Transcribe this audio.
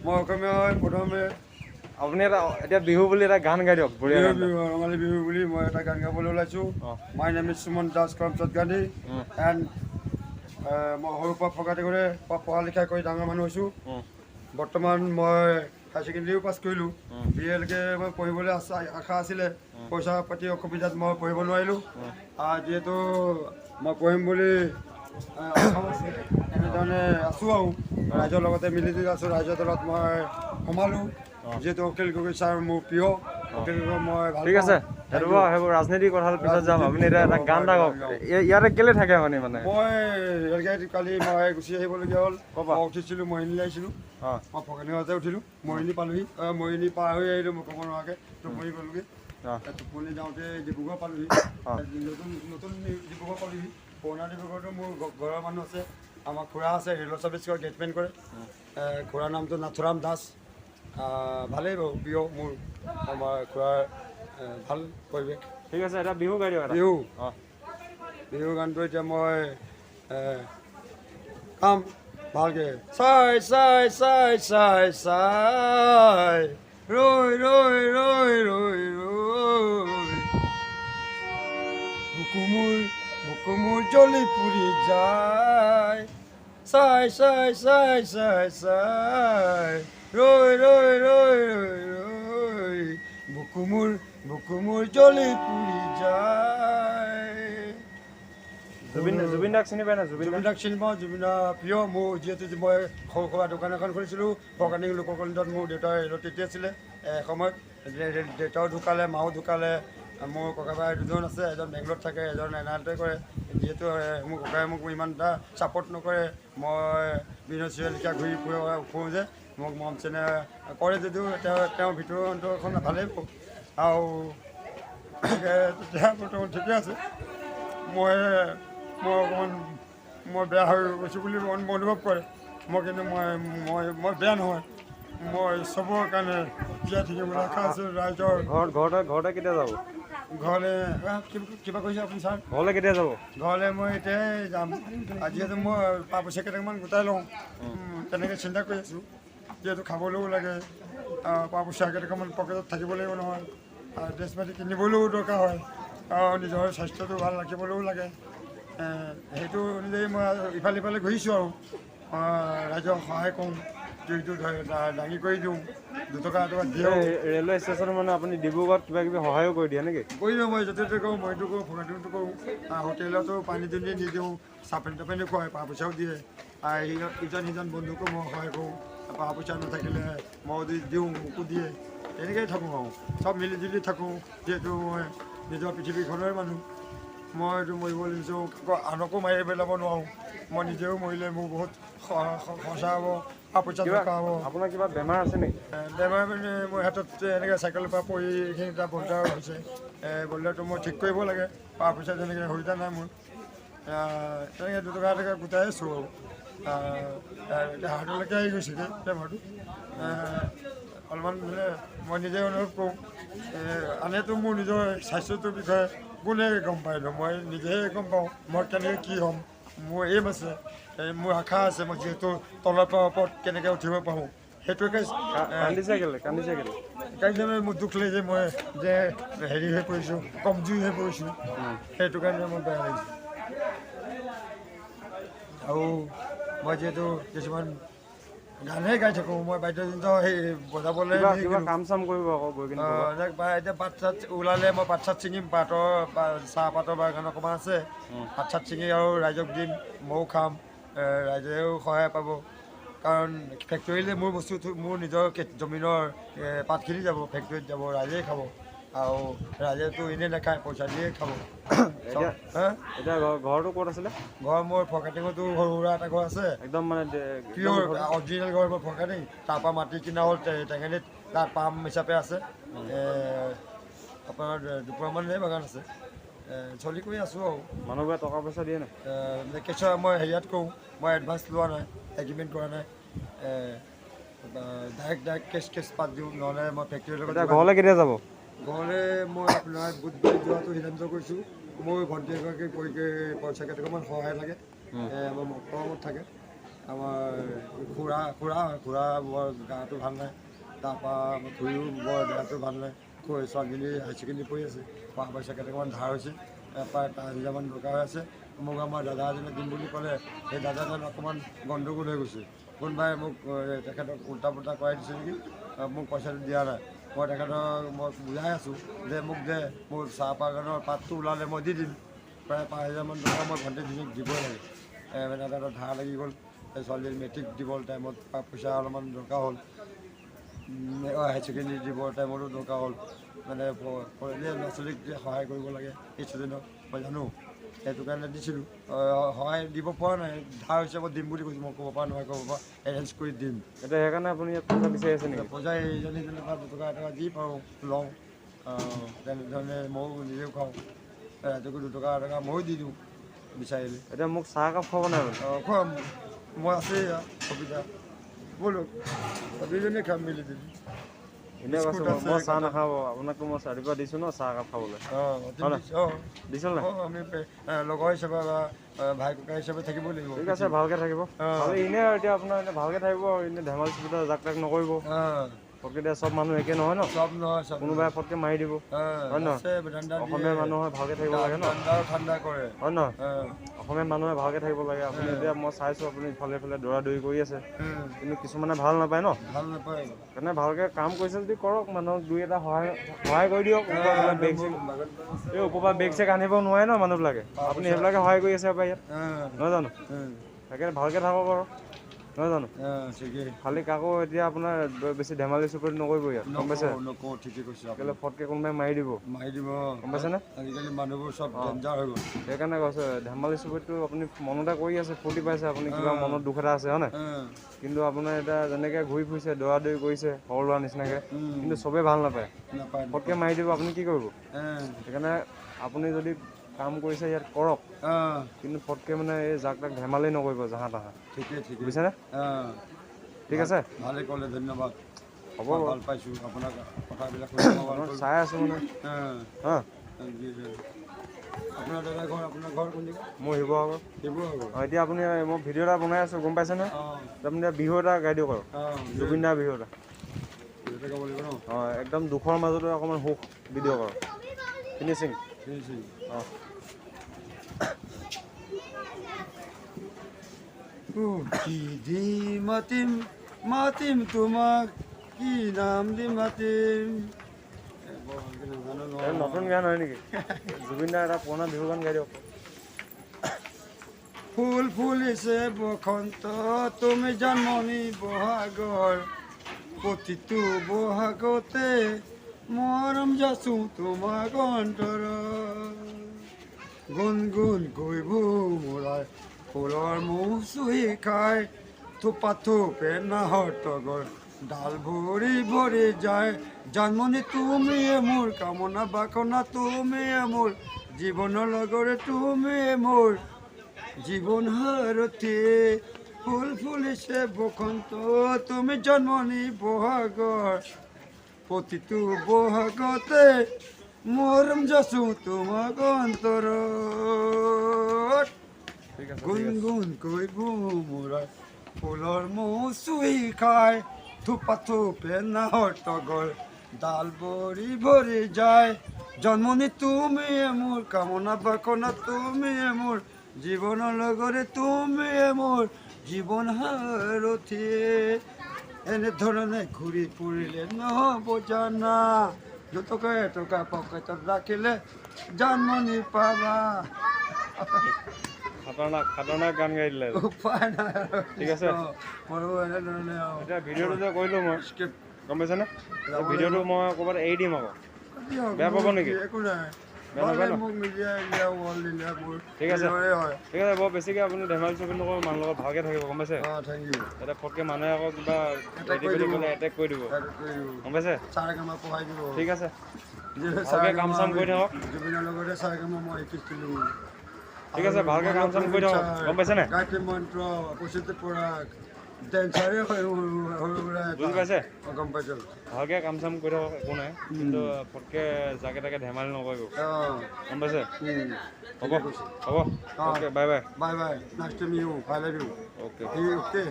মই অসমীয়া হয় প্ৰথমে। আপুনি এটা এতিয়া বিহু বুলি এটা গান গাই দিয়ক, বঢ়িয়া বিহু গান এটা। বিহু, ৰঙালী বিহু বুলি মই এটা গান গাবলৈ ওলাইছোঁ। অঁ। My name is Suman Das Karamchand Gandhi and মই সৰুৰ পৰা ফগাটিঙতে পঢ়া লিখা কৰি ডাঙৰ মানুহ হৈছোঁ। বৰ্তমান মই হায়াৰ ছেকেণ্ডেৰীও পাছ কৰিলোঁ। বি এলৈকে মই পঢ়িবলৈ আশা আছিলে, পইচা পাতি অসুবিধাত মই পঢ়িব নোৱাৰিলোঁ। যিহেতু মই পঢ়িম বুলি আশাও আছে, এনেধৰণে আছোঁ আৰু ৰাইজৰ লগতে মিলি জুলি আছোঁ। ৰাইজৰ দলত মই সোমালোঁ, যিহেতু অখিল গগৈ ছাৰ মোৰ প্ৰিয়। অখিল গগৈ মই ভাল ঠিক আছে। পাওঁ। সেইটো বাৰু, সেইবোৰ ৰাজনীতিৰ কথা পিছত যাম। আপুনি এতিয়া এটা গান এটা গাওক। গাওঁ। ইয়াতে কেলে থাকে আপুনি মানে? মই ৰেলগাড়ীত কালি মই গুচি আহিবলগীয়া হ'ল। ক'ৰ পৰা? মই উঠিছিলোঁ, মৰিয়নি আহিছিলোঁ। মই ফকনিগাঁৱতে উঠিলোঁ, মৰিয়নি পালোহি। মৰিয়নি পাৰ হৈ আহিলোঁ, মই ক'ব নোৱাৰাকৈ টোপনি গ'লোগৈ। টোপনি যাওঁতে ডিব্ৰুগড় পালোহি। নতুন নতুন ডিব্ৰুগড় পালোহি। পুৰণা ডিব্ৰুগড়তো মোৰ ঘৰৰ মানুহ আছে। আমাৰ খুৰা আছে, ৰেলৰ চাৰ্ভিচ কৰে, গেটমেন কৰে। খুৰাৰ নামটো নাথুৰাম দাস। ভালেই বাৰু, প্ৰিয় মোৰ আমাৰ খুৰাৰ ভাল পৰিৱেশ। ঠিক আছে, এটা বিহু গাই দিয়ক এটা। বিহু? অঁ। বিহু গানটো এতিয়া মই গাম ভালকে। চাই চাই চাই চাই চাই ৰৈ ৰৈ ৰৈ ৰৈ ৰৈ, বুকু মোৰ, বুকু মোৰ জ্বলি পুৰি যায়। চাই চাই চাই চাই চাই ৰৈ ৰৈ ৰৈ ৰৈ ৰৈ, বুকু মোৰ, বুকু মোৰ জ্বলি পুৰি যায়। জুবিন দাক চিনি পায় না, জুবিন দাক? জুবিন দাক চিনি পাওঁ, জুবিন দা প্ৰিয় মোৰ। যিহেতু মই সৰু সুৰা দোকান এখন খুলিছিলোঁ ফৰকাটিং লোককলিত। মোৰ দেউতাৰ ৰেলত তেতিয়া আছিলে এসময়ত। দেউতাও ঢুকালে, মাও ঢুকালে। মোৰ ককাই ভাই দুজন আছে, এজন বেংগলত থাকে, এজন এনালতে কৰে। যিহেতু মোৰ ককাই মোক ইমান এটা ছাপৰ্ট নকৰে, মই বিনোদ চিৰিয়েলিকা ঘূৰি ফুৰোঁ যে মোক মৰম চেনেহ কৰে যদিও তেওঁৰ ভিতৰৰ অন্তৰখন ভালেই পাওঁ আৰু তেতিয়া বৰ্তমান ঠিকে আছে। মই মই অকণমান মই বেয়া হৈ গৈছোঁ বুলি অনুভৱ কৰে মই, কিন্তু মই মই মই বেয়া নহয়। মই চবৰ কাৰণে জীয়াই থাকিবলৈ আশা আছে ৰাইজৰ। ঘৰতে কেতিয়া যাব? ঘৰলৈ কিবা কৈছে আপুনি ছাৰ? ঘৰলৈ কেতিয়া যাব? ঘৰলৈ মই এতিয়াই যাম। যিহেতু মই পইচা কেইটামান গোটাই লওঁ, তেনেকৈ চিন্তা কৰি আছোঁ। যিহেতু খাবলৈও লাগে, পইচা কেইটকামান পকেটত থাকিব লাগিব নহয়। ড্ৰেছ পাতি কিনিবলৈও দৰকাৰ হয় আৰু নিজৰ স্বাস্থ্যটো ভাল ৰাখিবলৈও লাগে। সেইটো অনুযায়ী মই ইফালে ইফালে ঘূৰিছোঁ আৰু ৰাইজক সহায় কৰোঁ, জুইটো দাঙি কৰি দিওঁ, 2 টকা 1 টকা দিওঁ। ৰেলৱে ষ্টেচন মানে আপুনি ডিব্ৰুগড়ত কিবা কিবি সহায়ো কৰি দিয়ে নেকি? কৰি দিওঁ মই, য'তে ত'তে কৰোঁ। মইতো কৰোঁ, ফকাটিংটো কৰোঁ, হোটেলতো পানী দুনি নিদিওঁ, চাহপানী তাপানী খুৱাই পইচাও দিয়ে। ইজন সিজন বন্ধুকো মই সহায় কৰোঁ। পইচা নাথাকিলে মই দি দিওঁ, মোকো দিয়ে। তেনেকৈয়ে থাকোঁ আৰু চব মিলি জুলি থাকোঁ। যিহেতু মই নিজৰ পৃথিৱীখনৰে মানুহ, মইতো মৰিব নিবিচাৰোঁ, আনকো মাৰি পেলাব নোৱাৰোঁ। মই নিজেও মৰিলে মোৰ বহুত খৰচা হ'ব, পইচা কিবা দৰকাৰ হ'ব। আপোনাৰ কিবা বেমাৰ আছে নেকি? বেমাৰ মানে মোৰ হাতত এনেকৈ চাইকেলৰ পৰা পৰি এইখিনি এটা বল্ডাৰ হৈছে। বল্ডাৰটো মই ঠিক কৰিব লাগে, পইচা তেনেকৈ সুবিধা নাই মোৰ। তেনেকৈ 2 টকা 1 টকা গোটাই আছোঁ আৰু এতিয়া হাৰ্টলৈকে আহি গৈছেগৈ বেমাৰটো। অলপমান মানে মই নিজে অনুভৱ কৰোঁ। আনেতো মোৰ নিজৰ স্বাস্থ্যটোৰ বিষয়ে কোনে গম পায় নো? মই নিজেহে গম পাওঁ মই কেনেকৈ কি হ'ম। মোৰ এইম আছে, এই মোৰ আশা আছে, মই যিহেতু তলৰ পৰা ওপৰত কেনেকৈ উঠিব পাৰোঁ, সেইটোকে। কান্দিছে কেলে? কান্দিছে কেলে? কাৰণে মোৰ দুখ লাগিছে, মই যে হেৰি হৈ পৰিছোঁ, কমজুৰি হৈ পৰিছোঁ, সেইটো কাৰণে মোৰ বেয়া লাগিছে। আৰু মই যিহেতু কিছুমান গানহে গাই থাকোঁ, মই বাদ্যযন্ত্ৰ সেই বজাবলৈ কিবা কিবা নিশিকিলোঁ। কাম চাম কৰিব আকৌ গৈ কিনে ক'ৰবাত? বা এতিয়া পাত চাত ওলালে মই পাত চাত ছিঙিম। পাতৰ চাহপাতৰ বাগান অকণমান আছে। পাত চাত ছিঙি আৰু ৰাইজক দিম, ময়ো খাম, ৰাইজেও সহায় পাব। কাৰণ ফেক্টৰীলৈ মোৰ বস্তুটো, মোৰ নিজৰ জমিনৰ পাতখিনি যাব, ফেক্টৰীত যাব, ৰাইজেই খাব। আৰু ৰাইজেতো এনেই নাখায়, পইচা দিয়ে খাব। এতিয়া হা? এতিয়া ঘৰটো ক'ত আছিলে? ঘৰ মোৰ ফৰকাটিঙতো সৰু সুৰা এটা ঘৰ আছে। একদম মানে পিয়'ৰ অৰিজিনেল ঘৰ মোৰ ফৰকাটিং। তাৰপৰা মাটি কিনা হ'ল টেঙেনিত, তাত পাম হিচাপে আছে। আপোনাৰ দুপুৰামানহে বাগান আছে। চলি কৰি আছোঁ আৰু। মানুহবোৰে টকা পইচা দিয়ে নাই? কেঁচুৱা মই হেৰিয়াত কৰোঁ, মই এডভান্স লোৱা নাই, এগ্ৰিমেণ্ট কৰা নাই। ডাইৰেক্ট ডাইৰেক্ট কেছ কেছ পাত দিওঁ, নহ'লে মই ফেক্টৰীৰ লগত এতিয়া ঘৰলৈ কেতিয়া যাব? ঘৰলৈ মই আপোনাৰ বুধবাৰে যোৱাটো সিদ্ধান্ত কৰিছোঁ। মোৰ ভণ্টি এগৰাকী পইচা কেইটকামান সহায় লাগে। আমাৰ মকৰমত থাকে। আমাৰ খুৰা খুৰা খুৰা বৰ গাটো ভাল নাই। তাৰপৰা আমাৰ খুৰীও বৰ দেহাটো ভাল নাই। খুৰী ছোৱালীজনী হাই ছেকেণ্ডেৰী পঢ়ি আছে। টকা পইচা কেইটকামান ধাৰ হৈছে, প্ৰায় 5 হাজাৰমান দৰকাৰ হৈ আছে। মোক আমাৰ দাদা এজনে দিম বুলি ক'লে। সেই দাদাজন অকণমান গণ্ডগোল হৈ গৈছে। কোনোবাই মোক তেখেতক উল্টা পুল্টা কৰাই দিছে নেকি, মোক পইচাটো দিয়া নাই। মই তেখেতক মই বুজাই আছোঁ যে মোক দে, মোৰ চাহ বাগানৰ পাতটো ওলালে মই দি দিম। প্ৰায় 5 হাজাৰমান টকা মই ভণ্টিজনীক দিবই লাগে। মানে এটা ধাৰ লাগি গ'ল। এই ছোৱালীজনী মেট্ৰিক দিবৰ টাইমত পইচা অলপমান দৰকাৰ হ'ল, হাই ছেকেণ্ডেৰী দিবৰ টাইমতো দৰকাৰ হ'ল। মানে ল'ৰা ছোৱালীক যে সহায় কৰিব লাগে ষ্টুডেণ্টক, মই জানো, সেইটো কাৰণে দিছিলোঁ। সহায় দিব পৰা নাই, ধাৰ হিচাপত দিম বুলি কৈছোঁ। মই ক'ব পৰা নহয়, ক'ব পৰা এৰেঞ্জ কৰি দিম। এতিয়া সেইকাৰণে আপুনি ইয়াত পইচা বিচাৰি আছে নেকি? পইচা এইজনী সিজনীৰ পৰা দুটকা এটকা যি পাৰোঁ লওঁ। তেনেধৰণে ময়ো নিজেও খাওঁ। ৰাতিপুৱা দুটকা এটকা ময়ো দি দিওঁ বিচাৰিলে। এতিয়া মোক চাহ একাপ খুৱাব নাই আপুনি? অঁ, খুৱাম। মই আছেই সুবিধা। ব'লক, দুইজনে খাম মিলি জুলি। এনেই কৈছোঁ। বিস্কুট আছে। মই চাহ নাখাওঁ। আপোনাকতো মই ৰাতিপুৱা দিছোঁ ন চাহ একাপ খাবলৈ? অঁ। হয় নাই? অঁ। দিছিল নাই? অঁ, আমি লগৰ হিচাপে বা ভাই ককাই হিচাপে থাকিবই লাগিব। ঠিক আছে, ভালকৈ থাকিব। অঁ। খালি এনেই আৰু এতিয়া আপোনাৰ এনেই ভালকৈ থাকিব আৰু এনেই ধেমালি চুবিধা জাক তাক নকৰিব। অঁ। ফটকৈ এতিয়া চব মানুহ একে নহয় ন। চব নহয়, চব। কোনোবাই ফটকৈ মাৰি দিব। হয় নহয়? আছে, ঠাণ্ডা দিয়ে। অসমীয়া মানুহে ভালকৈ থাকিব লাগে ন। ঠাণ্ডাও ঠাণ্ডা কৰে। হয় নহয়? অঁ। অসমীয়া মানুহে ভালকৈ থাকিব লাগে। আপুনি এতিয়া মই চাইছোঁ, আপুনি ইফালে ইফালে দৌৰা দৌৰি কৰি আছে। কিন্তু কিছুমানে ভাল নাপায় ন। ভাল নাপায়। সেইকাৰণে ভালকৈ কাম কৰিছে যদি কৰক, মানুহক দুই এটা সহায় সহায় কৰি দিয়ক। ওপৰৰ পৰা বেগ চেগ, এই ওপৰৰ পৰা বেগ চেগ আনিব নোৱাৰে ন মানুহবিলাকে। আপুনি সেইবিলাকে সহায় কৰি আছে পাই ইয়াত, নহয় জানো? সেইকাৰণে ভালকৈ থাকক আৰু, নহয় জানো? ঠিকেই। খালি কাকো এতিয়া আপোনাৰ বেছি ধেমালি চুপৰি নকৰিব ইয়াত, গম পাইছে? নকওঁ, নকওঁ, ঠিকে কৈছে আপুনি। কেলৈ ফটকৈ কোনোবাই মাৰি দিব। মাৰি দিব। গম পাইছেনে? আজিকালি মানুহবোৰ চব ডেঞ্জাৰ হৈ গ'ল। সেইকাৰণে কৈছোঁ, ধেমালি চুপৰিটো আপুনি মনতে কৰি আছে, ফূৰ্তি পাইছে আপুনি, কিবা মনত দুখ এটা আছে, হয় নাই? কিন্তু আপোনাৰ এতিয়া যেনেকৈ ঘূৰি ফুৰিছে, দৌৰা দৌৰি কৰিছে সৰু ল'ৰা নিচিনাকৈ, কিন্তু চবেই ভাল নাপায়। নাপায়। ফটকৈ মাৰি দিব, আপুনি কি কৰিব? সেইকাৰণে আপুনি যদি কাম কৰিছে ইয়াত কৰক, কিন্তু ফটকৈ মানে এই জাক তাক ধেমালি নকৰিব জাহা তাহা। ঠিকেই ঠিকেই। বুজিছেনে? অঁ। ঠিক আছে। ভালে ক'লে, ধন্যবাদ। হ'ব। মই ভাল পাইছোঁ আপোনাৰ কথাবিলাক শুনি, মই ভাল আপোনাক পালোঁ। চাই আছোঁ মানে। হা। আপোনাৰ দাদা ঘৰ, আপোনাৰ ঘৰ কোন জেগা? মোৰ শিৱসাগৰ। শিৱসাগৰ। অঁ, এতিয়া আপুনি, মই ভিডিঅ' এটা বনাই আছোঁ, গম পাইছেনে? অঁ। আপুনি এতিয়া বিহু এটা গাই দিয়ক আৰু। অঁ। জুবিন দাৰ বিহু এটা। এটা গাব লাগিব ন? অঁ, একদম দুখৰ মাজতো অকণমান সুখ দি দিয়ক আৰু ফিনিচিং। ফিনিচিং। অঁ। কি দি মাতিম, মাতিম তোমাক, কি নাম দি মাতিম? এ, বৰ ভালকে নাজানো এই নহয়। নতুন গান হয় নেকি? জুবিন দাৰ এটা পুৰণা বিহু গান গাই দিয়ক। ফুল ফুলিছে বসন্ত, তুমি জন্মনি বহাগৰ, প্ৰতিটো বহাগতে মৰম যাচো তোমাক অন্তৰ। গুণ গুণ গৈ ভোমোৰাই ফুলৰ মৌ চুহি খায়, থোপা থোপে নাহৰ তগৰ ডাল ভৰি ভৰি যায়। জন্মনি তুমিয়ে মোৰ কামনা বাসনা, তুমিয়ে মোৰ জীৱনৰ লগৰে, তুমিয়ে মোৰ জীৱন সাৰথি। ফুল ফুলিছে বসন্ত, তুমি জন্মনি বহাগৰ, প্ৰতিটো বহাগতে মৰম যাচো তোমাক অন্তৰত। ঠিক আছে। গুণ গুণকৈ ভোমোৰাই ফুলৰ মৌ চুহি খায়, থোপা থোপে নাহৰ তগৰ ডাল ভৰি ভৰি যায়। জন্মনি তুমিয়ে মোৰ কামনা বাসনা, তুমিয়ে মোৰ জীৱনৰ লগৰে, তুমিয়ে মোৰ জীৱন সাৰথি। এনেধৰণে ঘূৰি ফুৰিলে নহ'ব জানা, দুটকা এটকা পকেটত ৰাখিলে জন্মনি পাবা। খাতাৰনাক খাতাৰনাক গান গাই দিলে। উপায় নাই আৰু। ঠিক আছে। ময়ো এনেধৰণে আৰু। এতিয়া ভিডিঅ'টো যে কৰিলোঁ মই, স্কিপ। গম পাইছেনে? ভিডিঅ'টো মই ক'ৰবাত এৰি দিম আকৌ। দিয়ক, বেয়া পাব মোৰ নেকি? একো নাই। বেয়া নাপায় ন? মোক মিডিয়াই ইণ্ডিয়া ৱৰ্ল্ড ইণ্ডিয়া মোৰ ঠিক আছে। নিজৰে হয়। ঠিক আছে, বৰ বেছিকৈ আপুনি ধেমালি চেমালি নকৰিব, মানুহৰ লগত ভালকৈ থাকিব, গম পাইছে? অঁ, thank U. এতিয়া ফটকৈ মানুহে আকৌ কিবা Attack ৰেডি কৰি কৰি দিব। গ'লে এটেক কৰি দিব, গম পাইছে? চাৰে গামা পঢ়াই দিব। ঠিক আছে। যিহেতু ভালকে চাৰে কাম গামা চাম কৰি থাকক। জুবিনৰ লগতে চাৰে গামা মই শিকিছিলোঁ। ঠিক আছে, ভালকে কাম চাম কৰি থাকক, গম পাইছেনে? গায়ত্ৰী মন্ত্ৰ, প্ৰসিদ্ধ পৰাগ। ডেন্সাৰে সৰু সুৰা এটা। বুজি পাইছে? অঁ, গম পাইছোঁ। ভালকৈ কাম চাম কৰি থাকক, একো নাই, কিন্তু ফটকৈ যাকে তাকে ধেমালি নকৰিব। গম পাইছে? হ'ব হ'ব, okay, bye bye. Bye bye, nice to meet you, I love you. Okay. Okay.